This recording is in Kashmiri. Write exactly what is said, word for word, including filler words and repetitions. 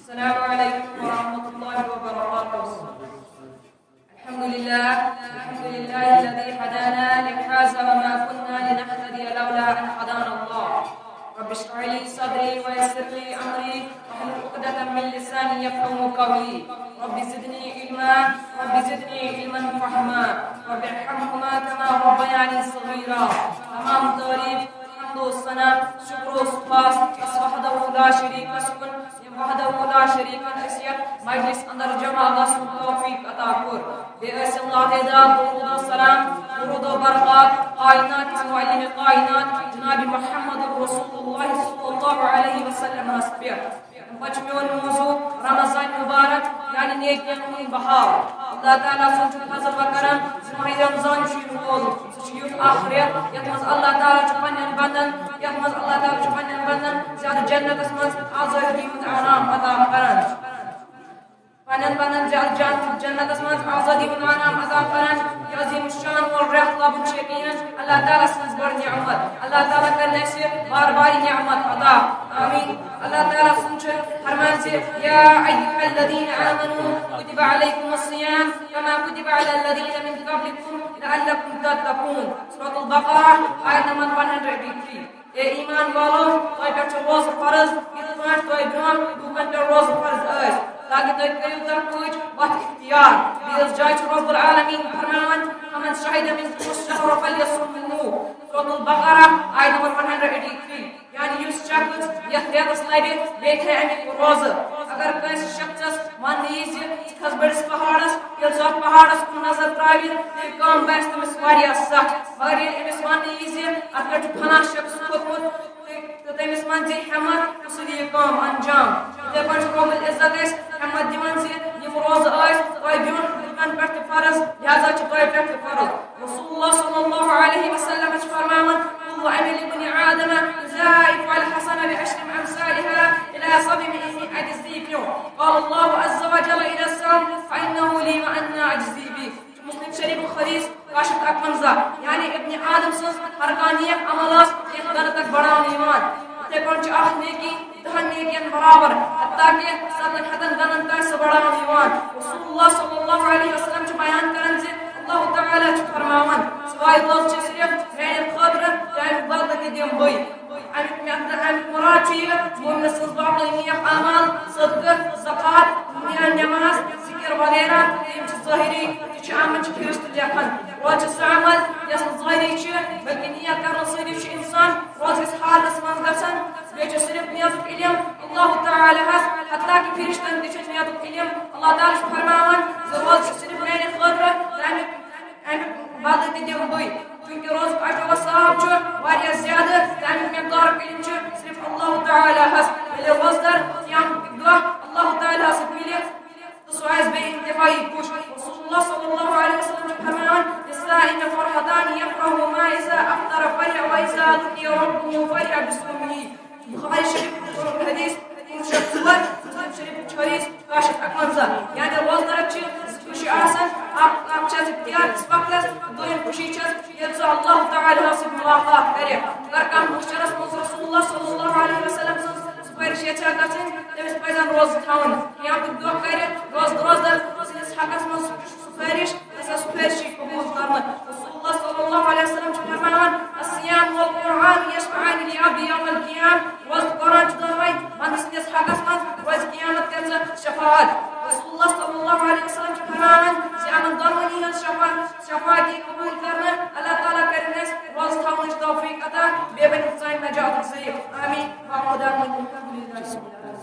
السلام عليكم ورحمة الله وبركاته. الحمد لله، الحمد لله الذي هدانا لهذا وما كنا لنهتدي لولا أن هدانا الله. رب اشرح لي صدري ويسر لي أمري واحلل عقدة من لساني يفقهوا قولي. رب زدني علما، رب زدني علما فهما، رب ارحمهما كما ربياني صغيرا. تمام تعریف، حمد و ثنا، شکر و سپاس تس وحدہ لا شریکس کُن، یم وحدہ لا شریکن اسہِ یتھ مجلس اندر جمع گژھنُک توفیق عطا کوٚر۔ بیٚیہِ ٲسِم لاتعداد درود و سلام، درود و برکات کائنات کِس معلم کائنات جناب محمد رسول اللہ صلی اللہ علیہ وسلمس پٮ۪ٹھ۔ پتہٕ چھُ میون موضوع رمضان مبارک، یعنی نیکین ہُنٛد بہار۔ اللہ تعالیٰ سُنٛد چھُ فضل و کرم زِ ماہِ رمضان چھُ یِنہٕ وول۔ سُہ چھُ یُتھ اکھ رٮ۪تھ یتھ منٛز اللہ تعالیٰ چھُ پننٮ۪ن بندن، یتھ منٛز اللہ تعالیٰ چھُ پننٮ۪ن بندن زیادٕ جنتس منٛز آزٲدی ہُنٛد انعام عطا کران۔ پننٮ۪ن بندن زیادٕ جن-، جنتس منٛز آزٲدی ہُنٛد انعام عطا کران۔ یہِ عظیم شان وول رٮ۪تھ لبُن چھُ یقیناً اللہ تعالیٰ سٕنٛز بٔڑ نعمت۔ اللہ تعالیٰ کرِ اسہِ بار بار یہِ نعمت عطا۔ آمین۔ اللہ تعالیٰ سُنٛد چھُ فرمان زِ، يا أيها الذين آمنوا كتب عليكم الصيام كما كتب على الذين من قبلكم لعلكم تتقون۔ سورة البقرہ، آیت number one hundred eighty three. A ایمان والو، تۄہہِ پٮ۪ٹھ چھُ روزٕ فرض، یِتھ پٲٹھۍ تۄہہِ برٛونٛہہ لوٗکن پٮ۪ٹھ روزٕ فرض ٲسۍ، تاکہِ تُہۍ کٔرِو تقویٖچ وتھ اختیار۔ بیٚیِس جایہِ چھُ رب العالمین فرماوان، فمن شهد منكم الشهر فليصمه۔ سورة البقرہ، آیت نمبر ون ہنڈریڈ ایٹی تھری۔ یعنی یُس شخص یتھ رٮ۪تس لبہِ، بیٚیہِ تھایہِ امیُک روزٕ۔ اگر کٲنٛسہِ شخصس وننہٕ یی زِ ژٕ کھس بٔڑِس پہاڑس، ییٚلہِ سُہ اتھ پہاڑس کُن نظر تراوِ، تہٕ یہِ کٲم باسہِ تٔمِس واریاہ سخ۔ مگر ییٚلہِ أمِس وننہٕ یی زِ اتھ پٮ۪ٹھ چھُ فلاں شخص کھوٚتمُت، تہٕ، تہٕ تٔمِس ونہِ زِ ہٮ۪متھ، تہٕ سُہ دِیہِ یہِ کٲم انجام۔ یِتھے پٲٹھۍ چھُ رب العزت اسہِ ہٮ۪متھ دِوان زِ یِم روزٕ ٲسۍ تۄہہِ برٛونٛہہ لُکن پٮ۪ٹھ تہِ فرض، لہذا چھِ تۄہہِ پٮ۪ٹھ تہِ فرض۔ رسول اللہ صلی اللہ علیہ وسلم چھِ فرماوان، كل عمل ابن آدم يضاعف الحسنة بعشر أمثالها إلى سبعمائة ضعف۔ قال الله عز وجل إلى الصوم فإنه لي وأنا أجزي به۔ مسلم شریفُک حدیث کاہ شیٚتھ اکونزہ، یعنی ابن آدم سٕنٛز ہر کانٛہہ نیک عمل ٲس یتھ گنہٕ تک بڑاونہٕ یِوان۔ یِتھے پٲٹھۍ چھِ اکھ نیکی دہن نیکین برابر، حتیٰ کہ ستن ہتن گنن تام سُہ بڑاونہٕ یِوان۔ رسول اللہ صلی اللہ علیہ وسلم چھُ بیان کران زِ اللہ تعالیٰ چھُ فرماوان، سوائے روزٕ چھِ صرف میانہِ خٲطرٕ، تہٕ امیُک بدلہٕ تہِ دِمہٕ بٕے۔ امیُک مطلب، امیُک مراد چھُ یہِ، مومنہٕ سٕنٛز باقٕے نیک اعمال، صدقہٕ، زکوٰۃ، نماز، ذکر وغیرہ، یِم چھِ ظٲہری، یہِ چھُ یِمن چھِ فرشتہٕ لیکھان۔ روزٕ چھُ سُہ عمل یۄس نہٕ ظٲہری چھِ، بلکہِ نیت کرنہٕ سۭتی چھُ انسان روزٕ کِس حالتس منٛز گژھان۔ بیٚیہِ چھُ صرف نیتُک علم اللہ تعالیٰ ہس، حتیٰ کہ فرشتن تہِ چھُ نیتُک علم۔ اللہ تعالیٰ چھُ فرماوان زِ روزٕ چھُ صرف میانہِ خٲطرٕ، تہٕ امیُک، امیُک بدلہٕ تہِ دِمہٕ بٕے۔ چونکہ روزُک اجر و ثواب چھُ واریاہ زیادٕ، تہٕ امیُک مقدارُک علم چھُ صرف اللہ تعالیٰ ہس۔ ییٚلہِ روزدار قیامتُک دۄہ اللہ تعالیٰ ہس سۭتۍ مِلہِ، تہٕ سُہ آسہِ بے انتہائی خوش۔ رسول اللہ صلی اللہ علیہ وسلم چھُ فرماوان، للصائم فرحتان يفرحهما إذا أفطر فرح وإذا لقي ربه فرح بصومه۔ بخاری شریف حدیث، پانٛژھ شیٚتھ ژور، مسلم شریف حدیث، کاہ شیٚتھ اکونزہ۔ یعنی روزدار چھِ زٕ خوشی آسان، اکھ، اکھ چھِ اَسہِ اختیار کِس وقتس، دوٚیِم خوشی چھِ اَسہِ ییٚلہِ سُہ اللہ تعالیٰ ہس سۭتۍ ملاقات کرِ۔ اگر کانٛہہ محشرس منٛز رسول اللہ صلی اللہ علیہ وسلم سٕنٛز سُفٲرِش یژھِ ہا گژھٕنۍ، تٔمِس پزن روزٕ تھاوٕنۍ۔ قیامتُک دۄہ کرِ روزٕ، روزدار سٕنٛدِس حقس منٛز سُفٲرِش، تہٕ سۄ سُفٲرِش یی قبوٗل کرنہٕ۔ رسول اللہ صلی اللہ علیہ وسلم چھُ فرماوان، الصيام والقرآن يشفعان للعبد يوم القيامة۔ روزٕ تہٕ قرآن چھِ دۄنوَے بندٕ سٕنٛدِس حقس منٛز روزِ قیامت تہِ شفاعت۔ رسول اللہ صلی اللہ علیہ وسلم چھُ فرماوان زِ یِمن دۄنوٕنی ہٕنٛز شفا-، شفاعت یی قبوٗل کرنہٕ۔ اللہ تعالیٰ کٔرِنۍ اَسہِ روزٕ تھاونٕچ توفیق عطا، بیٚیہِ بٔنِنۍ سٲنۍ نجاتُک ذٔریعہٕ۔ آمین۔ وآخر دعوانا الحمد للہ رب العالمین۔